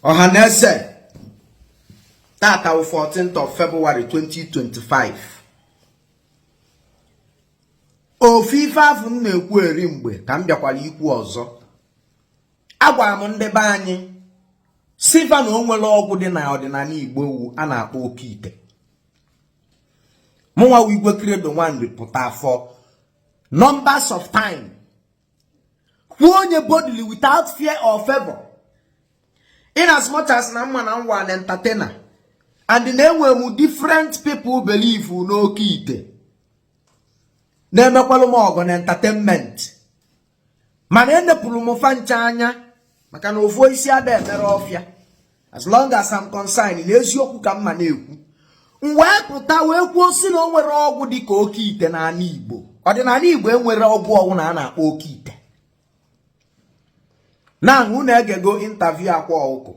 Ọhaneze, tata wụ 14th of February 2025. Ofu ife afụ m na-ekwu eri mgbe ka m bịakwara ikwu ọzọ. Agwara m ndị be anyị sị fa na o nwere ọgwụ dị na ọdịnala Igbo wu a na-akpọ oke ite. Mụnwa wụ Igwe Credo Nwanri pụta for numbers of time kwuo onye boldly without fear or favor, in as much as na mma na nwa an entertainer and na enwe m different people believe n'oke ite na-emekwalụ m ọgụ na entertainment, mana enepụrụ m fa ncha anya maka na ofu isi ada emere ọfịa. As long as I'm concerned, na eziokwu ka mma na-ekwu. M wee pụta wee kwuo si na o nwere ọgwụ dị ka oke ite n'ala Igbo. Ọdịnala Igbo enwere ọgwụ ọwụ na a na-akpọ oke ite. Na unu egego interview Akwa Ọkụkọ,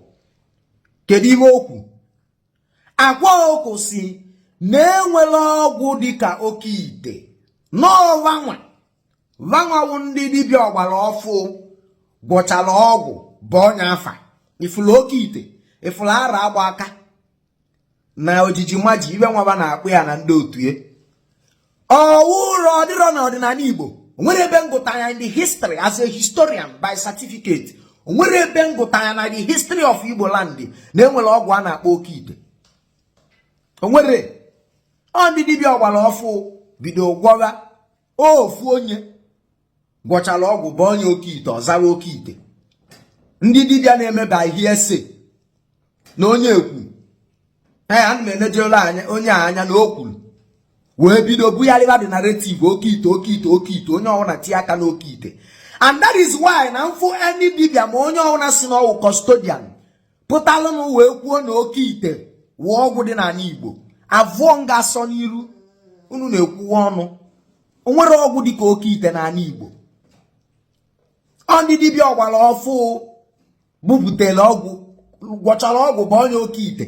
kedu ihe okwu Akwa Ọkụkọ si na enwere ọgwụ dịka oke ite n'ọwanwa vanwawu ndị dibịa ọgbara ọfụ gwọchara ọgwụ bụ ọnya afa ifulu oke ite, ifulu ara agba aka na ojiji maji ibe nwaba na-akpụ ya na ndị otu ya. Ọwụ ụlọ ọdịrọ na ọdịnala Igbo onwere ebe ngụta ya in the history. As a historian by certificate, onwere ebe ngụta ya na the history of Igbo land na enwere ọgwụ a na-akpọ oke ite. Onwere ọ ndị dibịa ọgbara ọfụ bido gwọwa. Ofu onye gwọchara ọgwụ bụ onye oke ite, ọzara oke ite. Ndị dibịa na-emeba hearsay na onye ekwu ee, ana m enejere anya onye a anya na o kwuru wee bido bugharịba the narrative oke ite, oke ite, oke ite. Onye ọbụla tie aka n'oke ite, and that is why na mfụ any dibịa ma onye ọbụla si na ọwụ custodian pụtalụnụ wee kwuo na oke ite wụ ọgwụ dị n'ala Igbo, avụọ nga asọ n'iru unu na-ekwuwa ọnụ. O nwere ọgwụ dịka oke ite n'ala Igbo. Ọ ndị dibịa ọgbara ọfụ bubutere ọgwụ, gwọchara ọgwụ bụ onye oke ite.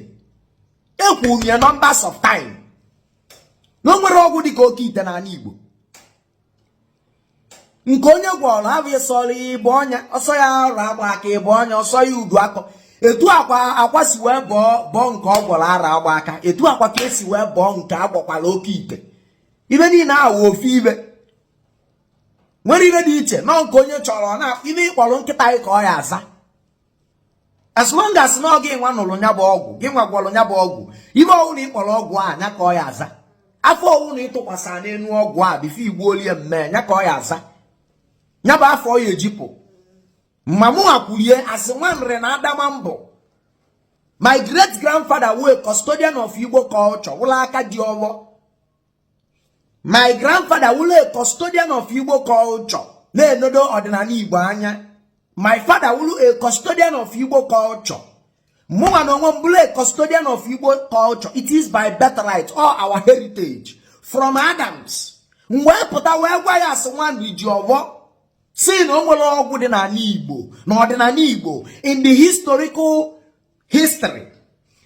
Ekwuru ya numbers of time na o nwere ọgwụ dịka oke ite n'ala Igbo. Nke onye gwọrọ abụghị sọrọ ya ịbụ ọnya ọsọ ya arụ agba aka ịbụ ọnya ọsọ ya udu akọ. Etu akwa akwa si wee bọọ bọọ nke ọ gwọrọ ara agba aka, etu akwa ka esi wee bọọ nke agwọkwara oke ite. Ibe niile ahụ ofu ibe nwere ibe dị iche nọ nke onye chọrọ na ibe ịkpọrọ nkịta gị ka ọ ya aza. As long as na ọ gị nwa nụrụ ya bụ ọgwụ, gị nwa gwọrọ ya bụ ọgwụ, ibe ọwụ na ịkpọrọ ọgwụ a nya ka ọ ya aza. Afọ ọwụ na ịtụkwasị n'elu ọgwụ a bifo igbuolie mme nya ka ọ ya aza, ya bụ afọ ọ ya ejipụ. Ma mụ kwurie asị nwanri na adama mbụ, my great grandfather wee custodian of Igbo culture wụla aka dị ọwọ. My grandfather wụla a custodian of Igbo culture na-enodo ọdịnala Igbo anya. My father wụlụ a custodian of Igbo culture. Mụnwa na onwe m bụrụ a custodian of Igbo culture. It is by birthright or our heritage from Adams. M wee pụta wee gwa ya asị nwanri ji ọgbọ si na o nwere ọgwụ dị n'ala Igbo na ọdịnala Igbo in the historical history,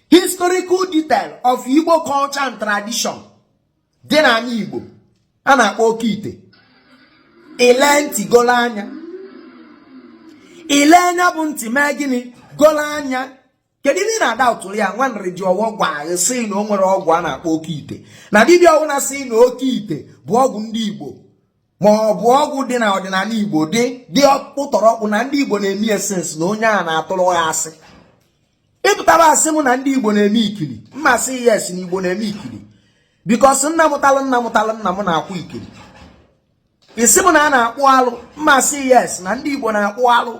historical detail of Igbo culture and tradition dị n'ala Igbo a na-akpọ oke ite. Ile ntị golo anya, ile anya bụ ntị mee gịnị golo anya. Kedu ihe ị na-ada ụtụrụ ya? Nwanri ji ọwọ gwa anyị sị na o nwere ọgwụ a na-akpọ oke ite, na dibịa ọbụla sị na oke ite bụ ọgwụ ndị Igbo ma ọ bụ ọgwụ dị na ọdịnala Igbo dị dị ọkpụtọrọkpụ na ndị Igbo na-eme essence, na onye a na-atụrụ ya asị. Ịpụtara asị m na ndị Igbo na-eme ikiri, mma sị yes, na Igbo na-eme ikiri, because nna mụtalụ nna mụtalụ nna m na-akwụ ikiri. Isi m na a na-akpụ alụ, mma sị yes, na ndị Igbo na-akpụ alụ.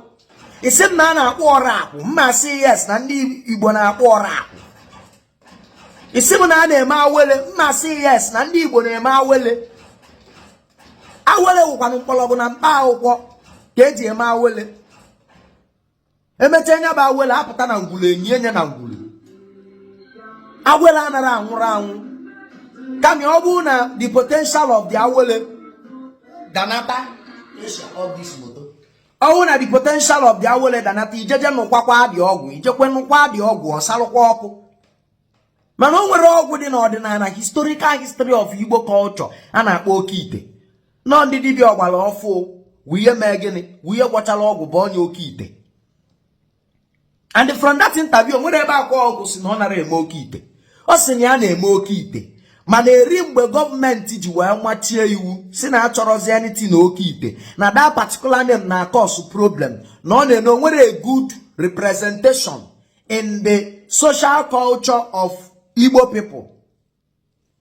Isi m na a na-akpụ ọra akwụ, mma sị yes, na ndị Igbo na-akpụ ọra akwụ. Isi m na a na-eme awele, mma sị yes, na ndị Igbo na-eme awele. Awele wụkwanụ mkpọrọgwụ na mkpa akwụkwọ ka eji eme awele. Emechaa nya bụ awele apụta na ngwulu, enyi enye na ngwulu. Awele anara anwụrụ anwụ, kama ọ bụrụ na the potential of the awele danata ọ bụrụ na the potential of the awele danata, ijeje nụkwakwa dị ọgwụ, ijekwe nụkwa dị ọgwụ, ọsalụkwa ọkụ. Mana o nwere ọgwụ dị n'ọdịnala, historical history of Igbo culture a na-akpọ oke ite. Nọ ndị dibịa ọgbara ọfụ wụ ihe mee gịnị, wụ ihe gwọchara ọgwụ bụ onye oke ite. And from that interview, o nwere ebe Akwa Ọkụkọ si na ọ nara eme oke ite. Ọ sị na ya na-eme oke ite, mana eri mgbe gọọmenti ji wee machie iwu si na achọrọzi anything na oke ite, na that particular name na cause problem, na ọ na-ene onwere a good representation in the social culture of Igbo people.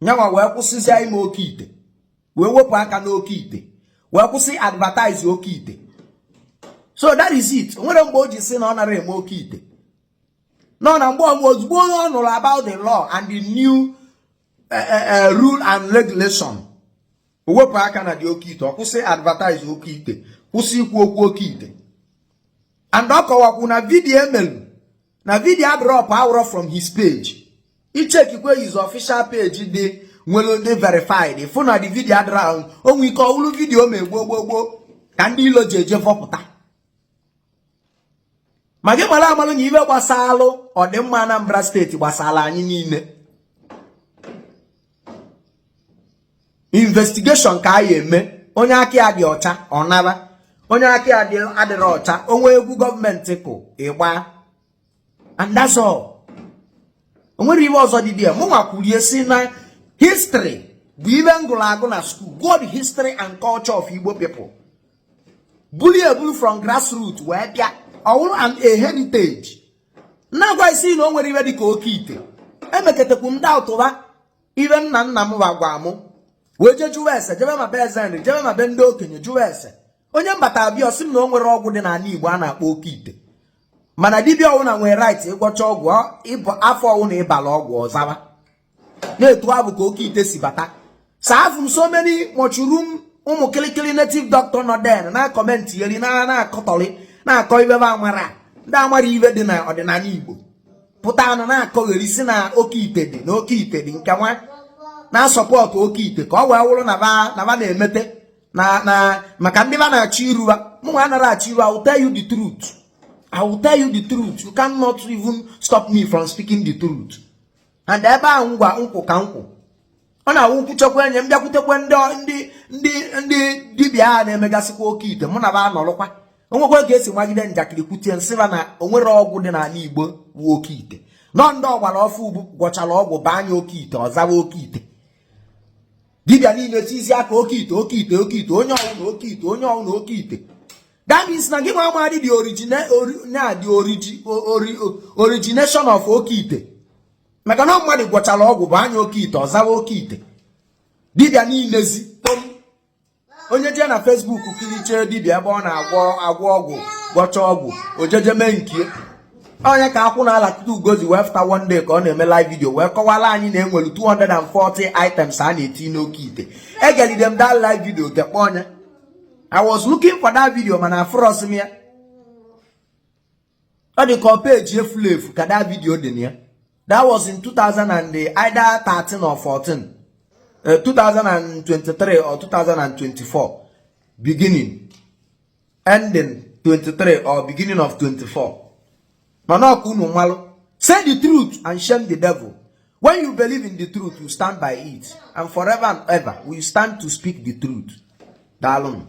Nyanwa wee kwụsịzie ime oke ite, wee wepụ aka n'oke ite, wee kwụsị advertise oke ite. So that is it. Nwere mgbe o ji sị na ọ nara eme oke ite nọ na mgbe ọmụ ozugbo ọ nụrụ about the law and the new rule and regulation, o wepụ aka na dị oke ite, ọ kwụsị advertise oke ite, kwụsị ikwu okwu oke ite. And ọ kọwakwu na video emelu na video drop awụrọ from his page. Ichekikwe his official page dị nwere ndị verified, fụ na the video adịrọ ahụ. O nwee ike ọwụrụ video ma gboo gboo gboo ka ndị ilo ji eje vọpụta. Ma gị mara amalụ na ibe gbasalụ ọdịmma Anambra Steeti gbasara anyị niile. Investigation ka a ya eme. Onye aka ya dị ọcha, ọ nara. Onye aka ya adịrọ ọcha, onwe egwu gọọmenti kụ ịgba, and that's all. O nwere ibe ọzọ dị dị mụnwa kwurie si na history bụ ibe ngụrụ agụ na school. Go the history and culture of Igbo people, buli ebulu from grassroots wee bịa ọwụrụ and a heritage. Na-agwa isi na o nwere ibe dịka oke ite, emeketekwu ndị ụtụba ibe nna nna m gwa mụ wee jee jụwa ese, jebe ma be eze nri, jebe ma be ndị okenye jụwa ese. Onye mbata abịa ọsị m na o nwere ọgwụ dị n'ala Igbo a na-akpọ oke ite, mana dibịa ọwụna nwere right ịgwọcha ọgwụ afọ ọwụna ịbala ọgwụ ọzawa na-etu abụ ka oke ite si bata. Saafụ m so many mushroom ụmụ kịlịkịlị native doctor nọ den na comment yeri na na-akọtọrị, na-akọ ibe amara ndị amara ibe dị na ọdịnala Igbo pụta anụ na-akọgheri si na oke ite dị, na oke ite dị, nke nwa na-asupport oke ite ka ọ wee wụrụ na ba na-emete na na maka ndị ba na-achọ iruwa. Mụnwa anara achọ iru. I will tell you the truth. I will tell you the truth. You cannot even stop me from speaking the truth. And ebe ahụ ngwa nkwụ ka nkwụ ọ na-awụ nkwuchekwa enye m bịakwutekwe ndị ndị ndị ndị dibịa a na-emegasịkwa oke ite, mụ na ba anọrọkwa. Onwekwa ka esi magide njakịrị kwutie nsịba na onwere ọgwụ dị n'ala Igbo wu oke ite, nọ ndị ọgbara ọfụ ugbu gwọchara ọgwụ baa anya oke ite, ọzawa oke ite. Dibịa niile tizi aka oke ite, oke ite, oke ite, onye ọwụ na oke ite, onye ọwụ na oke ite. That means na gị nwa amadị the origination of oke ite, maka na mmadụ gwọchara ọgwụ bụ anya oke ite, ọzawa oke ite. Dibịa niile zi tom onye jee na Facebook kirichee dibịa ebe ọ na-agwọ agwọ ọgwụ, gwọcha ọgwụ, ojeje mee nkie onye ka akwụ na alakụta ugozi wee fụta one day ka ọ na-eme live video wee kọwara anyị na enwere 240 items a na-eti n'oke ite. Egelide m that live video gekpọ onye. I was looking for that video, mana afụrọsị m ya. Ọ dị ka page efulu efu ka that video dị na ya. That was in 2000 and either 13 or 14, 2023 or 2024 beginning, ending 23 or beginning of 24. Mana ọka unu mmalụ, say the truth and shame the devil. When you believe in the truth, you stand by it, and forever and ever we stand to speak the truth. Daalụnụ.